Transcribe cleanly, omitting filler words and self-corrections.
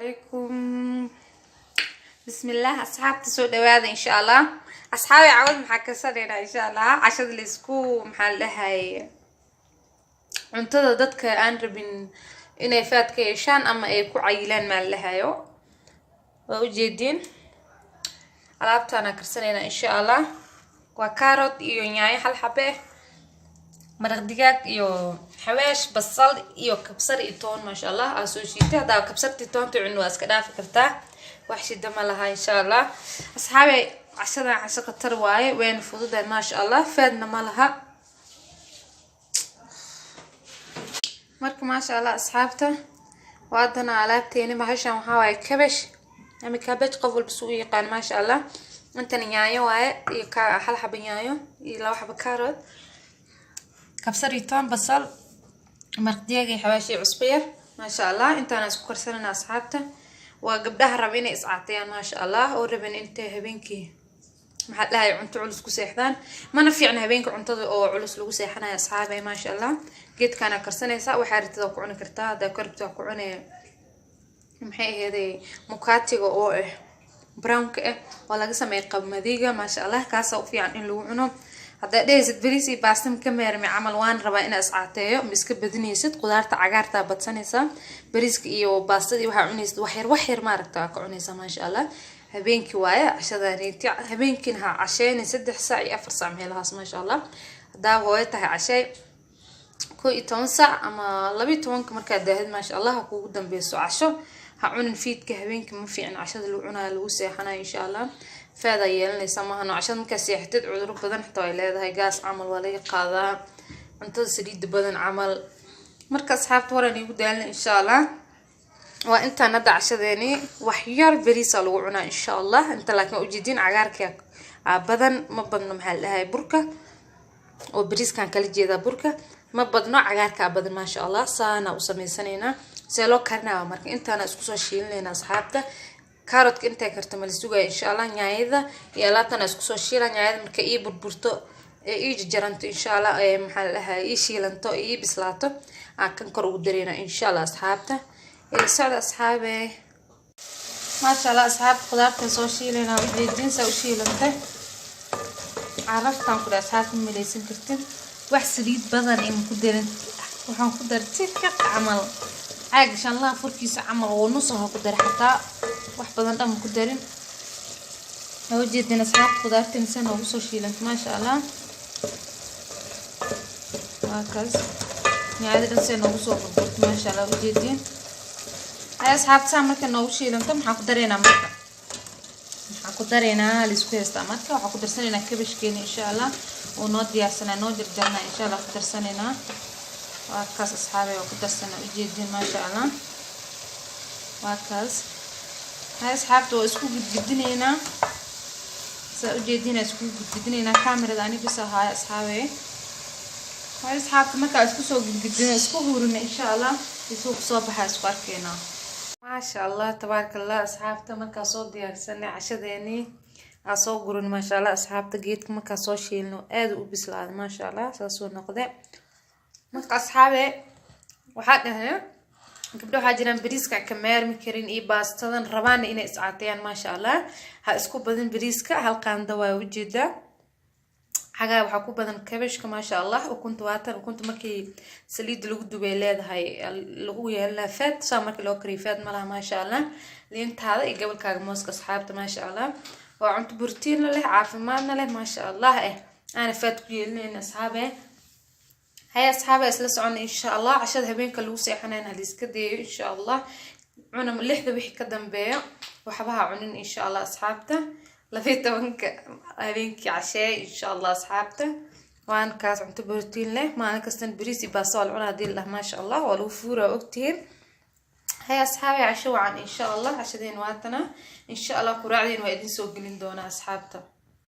Calaykum, bismillaah. Asxaabta, soo dhawaada insha Allah. Asxaabi, cawad maxaa karsanaynaa insha Allah? Cashada laisku, maxaa la dhahay, cuntada dadka aan rabin inay faad ka yeeshaan ama ay ku cayilaan, maa la dhahayo. Waa ujeediin, alaabtaana karsanaynaa insha Allah. Waa carrot iyo yaanyo hal xabe ah, maraq digaag iyo xawaash, basal iyo kabsar iyo toon, maasha Allah, aa soo shiitay. Haddaa kabsartii toonta cunno, waa iska dhaafi kartaa, wax shida ma laha insha Allah. Asxaabe, cashadan casho khatar waaye, wayna fududahay, maasha Allah, faadna ma laha. Marka maasha Allah, asxaabta, waadana alaabteeni. Bahashan waxaa waaye cabbage ama cabbage, qof walba su u yaqaan, maasha Allah. Intan yaanyo waaye iyo hal xaba yaanyo iyo laba xaba carrot, kabsar iyo toon, basal, maraq digaag iyo xawaashi, cusbo yar, maasha Allah. Intaana isku karsanayna, asxaabta. Waa gabdhaha raba inay iscaatayaan, maasha Allah, oo raban intay habeenkii, maxaa dhahay, cunto culus ku seexdaan. Mana fiicna habeenka cuntada oo culus lagu seexanayo, asxaabay, maasha Allah. Geedkaana karsanaysaa, waxaa rabtid ku cuni kartaa. Haddaa ka rabtid waa ku cunaya, maxay aheeday, mukaatiga oo ah brownka ah oo laga sameeya qamadiga, maasha Allah, kaasaa u fiican in lagu cuno. Haddaa dhehaysid bariis iyo baastam ka meermi camal, waan rabaa inaa iscaateeyo, ma iska badinaysid, qudaarta cagaartaa badsanaysaa. Bariiska iyo baastadii waxaa cunaysid waxyar waxyar, maaragta, waa ka cunaysaa, maasha Allah. Habeenkii waaye cashadaneyti, habeenkiina ha casheyna 3 saac iyo 4 saac meelahaas, maasha Allah. Haddaa hooyo tahay, cashey 11 saac ama 12-ka markaad daahid, maasha Allah, ha kuugu dambeyso casho. Ha cunin fiidka habeenkii, ma fiicin cashada lagu cunayo lagu seexanayo insha Allah. Faadaa yeelanaysa maahano cashada markaa seexatid, cuduro badan xitaa ay leedahay, gaas camal waa laga qaadaa, cuntada saliida badan camal. Marka asxaabta, waran iigu daalina insha Allah. Waa intaan hadda cashadeeni, wax yar beriisa lagu cunaa insha Allah inta. Laakiin waa ujeedin, cagaarka aa badan, ma badno, maxaa la dhahay, burka oo bariiskan kala jeedaa, burka ma badno, cagaarkaa badan, maasha Allah. Saana u sameysanaynaa. See loo karinaya marka? Intaana isku soo shiilinayna, asxaabta. Carrotka intay karto mala sugaya insha Allah. Nyaayada iyo alaabtana isku soo shiila. Nyaayada marka ii burburto ee ii jajaranto insha Allah, ee maxaa la dhahay, ii shiilanto, ii bislaato, aan kan kor ugu dareyna insha Allah. Asxaabta, ee socda, asxaabe, maasha Allah. Asxaabta, khudaartan soo shiilayna, ujeedin saa u shiilantay, caraftaan ku dhahay, asxaabta, ma malaysan kartin. Wax saliid badan ima ku darin, waxaan ku daray tifiq camal, caaga shanlaha furkiisa camal oo nus ah ku daray, xataa wax badan dhan ma ku darin. Waa ujeedin, asxaabta, khudaartan sa noogu soo shiilantay, maasha Allah. Waa kaas nyaayada dhan see noogu soo burburtay, maasha Allah, ujeedin. Ay asxaabta, saa marka noogu shiilanto, maxaa ku dareynaa marka? Maxaa ku dareynaa laisku haystaa marka? Waxaa ku darsanaynaa cabbage-keena insha Allah, oo noo diyaarsanaa, noo jarjarnaa insha Allah, ku darsanaynaa. Waa kaas, asxaabay, waa ku darsanaa, ujeedin, maasha Allah. Waa kaas. Hay asxaabta, waa isku gudgudinaynaa, saa ujeedina isku gudgudinaynaa. Kamerada ani bisa haaya, asxaabay. Hay asxaabta, markaa isku soo gudgudino, isku huurina insha Allah, isuu kusoo baxaa, isku arkaynaa, maasha Allah, tabaaraka Allah. Asxaabta, markaa soo diyaarsanay cashadeenii, aa soo gurin, maasha Allah. Asxaabta, geedka markaa soo shiilno, aada u bislaaday, maasha Allah, saasuu noqde. Marka asxaabe, waxaa dhahay gabdho waxaa jiraan bariiska ka maarmi karin iyo baastadan, rabaana inay iscaatayaan, maasha Allah. Ha isku badin bariiska, hal qaanda waa, ujeedaa. Xagaa waxaa ku badan cabbage-ka, maasha Allah. Ukunta waatan, ukunta markii saliidda lagu dubay leedahay lagu yeelanaa fat, saa markii loo kariyo fat malaha, maasha Allah. Liintaada iyo gobolkaaga mooska, asxaabta, maasha Allah. Waa cunto borotiinna leh, caafimaadna leh, maasha Allah, aana fat ku yeelinayn, asxaabe. Haya asxaabe, isla socona insha Allah. Cashada habeenka lagu seexanayn haliska dayayo insha Allah. Cuna 6-da wixii ka dambeeyo, waxbaha cunin insha Allah. Asxaabta, 12-ka habeenkii casheey insha Allah. Asxaabta, waan kaas cunto borotiin leh. Maalin kastan bariis iyo baasto waa la cunaa hadii la dhaha, maasha Allah, waa lagu fuuraa, ogtihiin. Haya asxaabe, casho wacan insha Allah. Cashadeen waatana insha Allah, quraacdeen waa idin soo gelin doonaa, asxaabta.